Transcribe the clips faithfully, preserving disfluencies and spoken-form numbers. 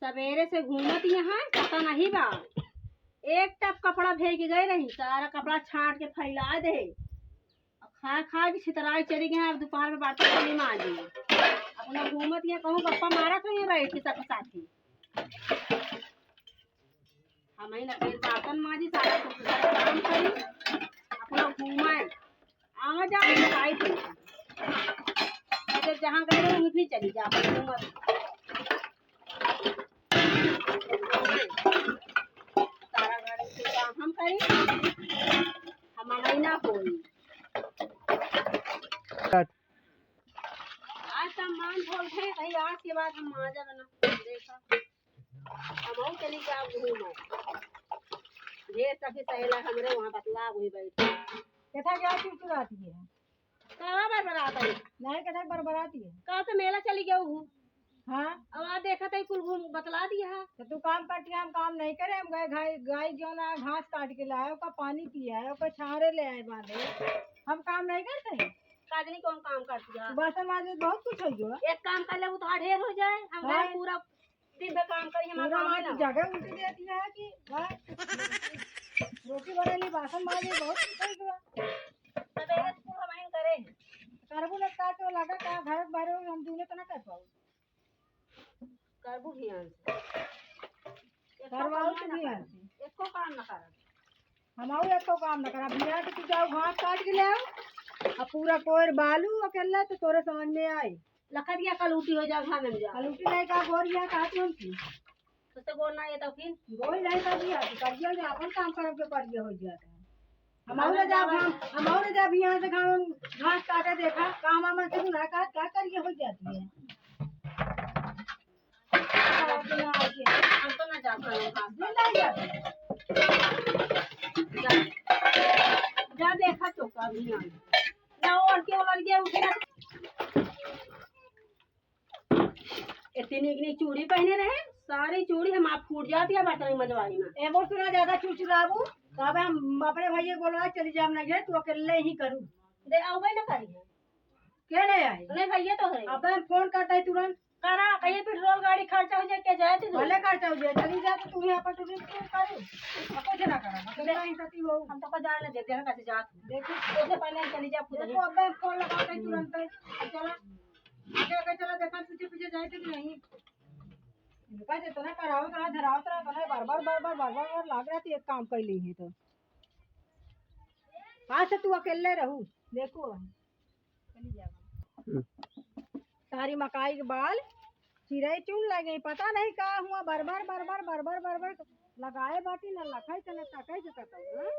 सवेरे से घूमत यहाँ पता नहीं बा। एक टप कपड़ा फेंक के गए रही, सारा कपड़ा छांट के फैला दे। अब खा खा के छितराई चली गए, अब दोपहर में बर्तन नहीं मांजी। अपना घूमत यहाँ कहूँ गप्पा मारत रही बैठ के सबके साथी। हम ही ना फिर बर्तन मांजी, सारा कुछ घर काम करी, अपना घूमाए, आवा जाओ, खाई पी। इधर जहाँ गए रहो, वहीं चली जा, अपना घूमत। सारा घर के काम हम करी, हम आवाई ना कोई। आज सामान धोल है, भाई, आज के बाद हम मांजा बना देखा। हम चली जाओ घूमो। ढेर सखी सहेला हमरे वहाँ बतला हुई बैठी। कथा क्या चुरचुराती है? कहाँ बरबरात है? नहीं, कथा बरबराती है। कहाँ से मेला चली गया हूँ? हाँ। अब आ देखत है कुल घूम बतला दिया है। तो तू काम करती है, हम काम नहीं करे, हम गए गाय, गाय जो ना घास काट के लाए, ओका पानी पिया है, ओका छाहरे ले आए बांधे। हम काम नहीं करते हैं? काजनी कौन काम करती है? तू बर्तन मांजे बहुत कुछ हो गया। एक काम कर ले, वो तो ढेर हो जाए, हम हाँ। गए पूरा दिन भर काम करी, हमारा पूरा काम मार ना। जगह उल्टी देती है कि बस रोटी बनेली, बासन मांजे, बहुत कुछ हो गया। सवेरे से कुल हम करे। करबू लटका के लगा का घर भरे हम दूने तो ना कर पाऊ। करबू भियान से। एको करवाओ काम तो ना भियान करब। से। एको काम ना करब। हमाऊ एको काम ना करब। भियान के तू जाओ घास काट के ले आओ। अब पूरा कोयर बालू अकेला तो तोरे समझ में आई। लखदिया कल उठी हो जाओ, घाम में जाओ। कल उठी नहीं का गोर यहाँ काट हम की। तो से गोर ना ये तो फिर? गोर नहीं कर दिया, तो कर दिया जो अपन काम करब के कर दिया हो जाता है। हमाऊ ले जाब हम, हमाऊ ले जाब यहाँ से घाम, घास काटे देखा, काम वाम से ना काट, का करिए हो जाती है। हम तो ना जाता है घास। नहीं, नहीं जाते। जा, जा देखा तो का भी ना। ना और के और के उठे ना। इतनी इतनी चूड़ी पहने रहे, सारी चूड़ी हम आप फूट जाती है बर्तन की मंजवाई में। ए मोर सुना ज्यादा चुरचुराबू, तो अब हम अपने भैया बोलवा चली जाब ना, ये तू अकेले ही करू। दे, आवे ना करी है। के ले आई? नहीं भैया तो है। अब हम फोन करता है तुरंत। करा, कहिए पेट्रोल गाड़ी खर्चा हो जाए, के जाए तू? भले खर्चा हो जाए, चली जाए तो तू ही अपन टूरी तू करू। अब कुछ ना करा, अकेले ही सती हो। हम तो को जान ले देते हैं कैसे जात। देखो, उससे पहले हम चली जाए खुद ही। देखो, अब हम फोन लगाते हैं तुरंत। अब चला। आगे, आगे चला, देखा पीछे, पीछे जाए थे कि नहीं। इनका जितना करावत रहा, धरावत रहा, तो बार बार, बार बार, बार बार, बार लाग रहा थी, एक काम कर ली है तो। आज से तू अकेले रहू, देखो। चली जावा। हम्म। सारी मकाई के बाल चिरई चुन लगे, पता नहीं का हुआ, बार बार, बार बार, बार बार, बार बार लगाए बाटी, न लखाई से, न तकाई से तकाई, हाँ?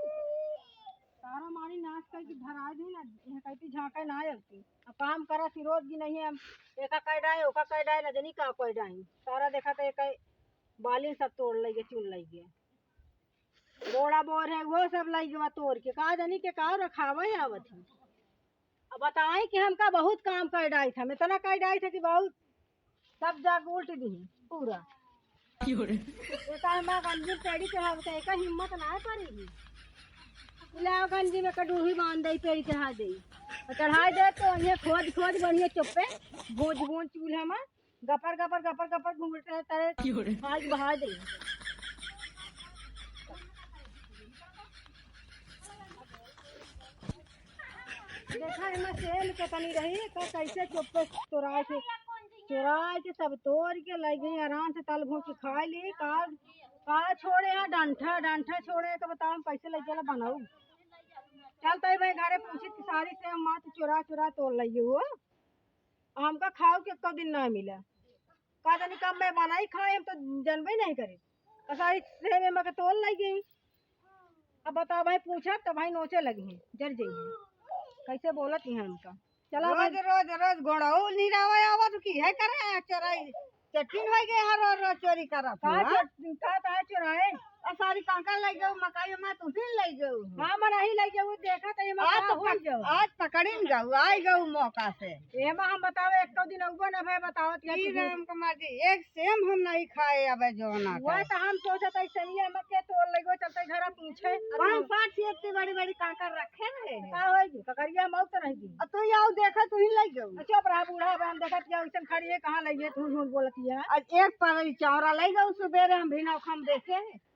सारा मानी नाश करके धरा दी ना, यह कहती झांका ना आती। अब काम करा सी रोज की नहीं है, हम एका कह डाए, ओका कह डाए, न जनी का कह डाए। सारा देखा तो एक बालिन सब तोड़ लइगे, चुन लइगे। बोड़ा बोर है, वो सब लइगे बा तोड़ के। का जनी के का रखावे आवत है। अब बताई कि हमका बहुत काम कह डाई था, हम इतना कह डाई था कि बहुत सब जाग उल्ट दी पूरा। क्यों रे? ये का हमारा गंजी पेड़ी चढ़ावे के, एका हिम्मत ना पड़ी। ले आओ गंजी में कटोरी बांध दे, पेड़ी चढ़ा दे। और चढ़ाई दे तो ये खोद खोद बढ़िया चुप्पे, भोज भोज चूल्हा में गपर गपर गपर गपर घूंघट रहे तारे। क्यों रे? भाग बहा दे। देखा एमा सेल के तनी रही, का कैसे चुप्पे चोराए के, चोराए के सब तोड़ के लइ गई, आराम से तल भून के खाए ली। का, का छोड़े हैं डंठा, डंठा छोड़े हैं तो बताओ हम कैसे लइ जाला बनाऊ। चल तई भाई घरे पूछित कि सारी सेव माँ तू चोरा चोरा तोड़ लइगे हो। हमका खाओ के एको दिन ना मिला। का जानी कब मैं बनाई खाए, हम तो जनबे नहीं करे। और सारी सेव एमा के तोड़ लइ गई। अब बताओ भाई, पूछब तो भाई नोचे लगी हैं, जर जइहैं। कैसे बोलत हैं हमका। चला रोज, भाई। रोज, रोज गोड़ऊ निरावे आवत की है करे, चोराई चट्टिन होइ गए हैं, रोज, रोज चोरी करत का हैं। चोर-, का ता चोराए? आ सारी कांकर लइ गउ, मकई मा तुही लइ गउ। हाँ, मन ही लइ गउ, देखत ही, एमा आज का तो होई पक-, गउ। आज पकड़िन गउ, आइ गउ मौका से। एमा हम बतावे, एको दिन अउबो न भए, बतावत या ई तुही। राम कुमार जी, एक सेम हम नहीं खाए अबे जौना वह का। तो हम सोचत ही, सही है, मत के तोड़ लइ गउ, चलते घर पूछे। पाँच सात ठे इतनी बड़ी बड़ी कांकर रखे रहे। का होई गउ? ककरिया मौत नहीं दी। आ तू आउ देखा, तुही लइ गउ। अच्छा, बड़ा बूढ़ा, अब हम देखत या, उसन खड़ी है, कहाँ लइ गए, तू झूठ बोलत या। आज एक पर चौरा लइ गउ, सुबेरे हम भी ना हम देखे।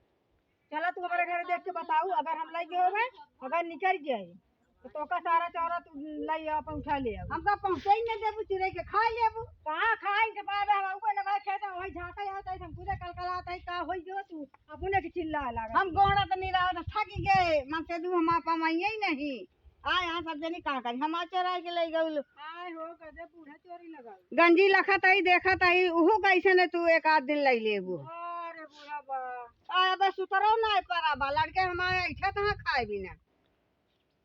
चला, तू हमरे घरे देख के बताउ, अगर हम लइ गए होबे, अगर निकल गए, तो तोका सारा चौरा तू लइ आ, अपन उठा ले आउ। हमका पहुँचे ही न देबू, चिरई के खाइ लेबू। कहाँ खाइ के पावे, हम ऊपर न भाई खेत में वही झाँका आवत है, हम खुदे कलकलात है, का होई गयो तू, अपने के चिल्ला लगा। हम गोड़ा तो नहीं रहा, थक गए, मन से दू हम आप कमाइए ही नहीं। आ यहाँ सब जनी का करी, हम आ चोराइ के लइ गउल। आय हो, गजब बूढ़ा चोरी लगा। गंजी लखत आई, देखत आई, उहू कैसे ने तू एक आध दिन लइ लेबू। अरे बूढ़ा बा। आ, अब सुतरो ना परा बा, लड़के हमारे ऐठा तहाँ खाए बिना।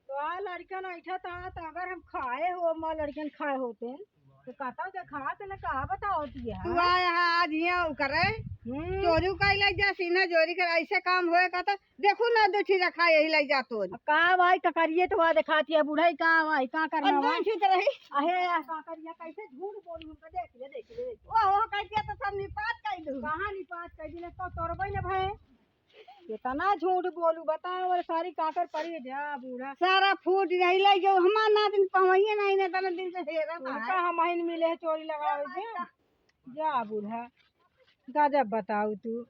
तो आ लड़कन ऐठा तहाँ, तो अगर हम खाए हो, माँ लड़कन खाए होते, तो कहता हूँ, "देखा, तने कहा बताओ दिया?" तू आया है आज यहाँ करे, हम्म। चोरी का लइ जा, सीना चोरी कर, ऐसे काम होए का तो देखू ना, दो ठी रखा यही लइ जा तोरी। अब का भाई, ककरिए तो वहाँ देखाती है, बुढ़ई का भाई, का करना अब भाई? नहीं ठीक रही। अहे, ककरिया कैसे झूठ बोली, उनका देख ले, देख ले, देख ले। वो, वो कह दिया तो सब निपात कर दूँ। कहाँ निपात कर दिले, तो तोरबई न भाई। कितना झूठ बोलू, बताओ, और सारी काकर पड़ी जा बूढ़ा। सारा फूट गई, लइ गयो, हमार नातिन पवइए नहीं, ने तने दिन से हेरा उनका है। हम ही मिले है चोरी लगावे के। जा बूढ़ा, गजब बताऊ तू।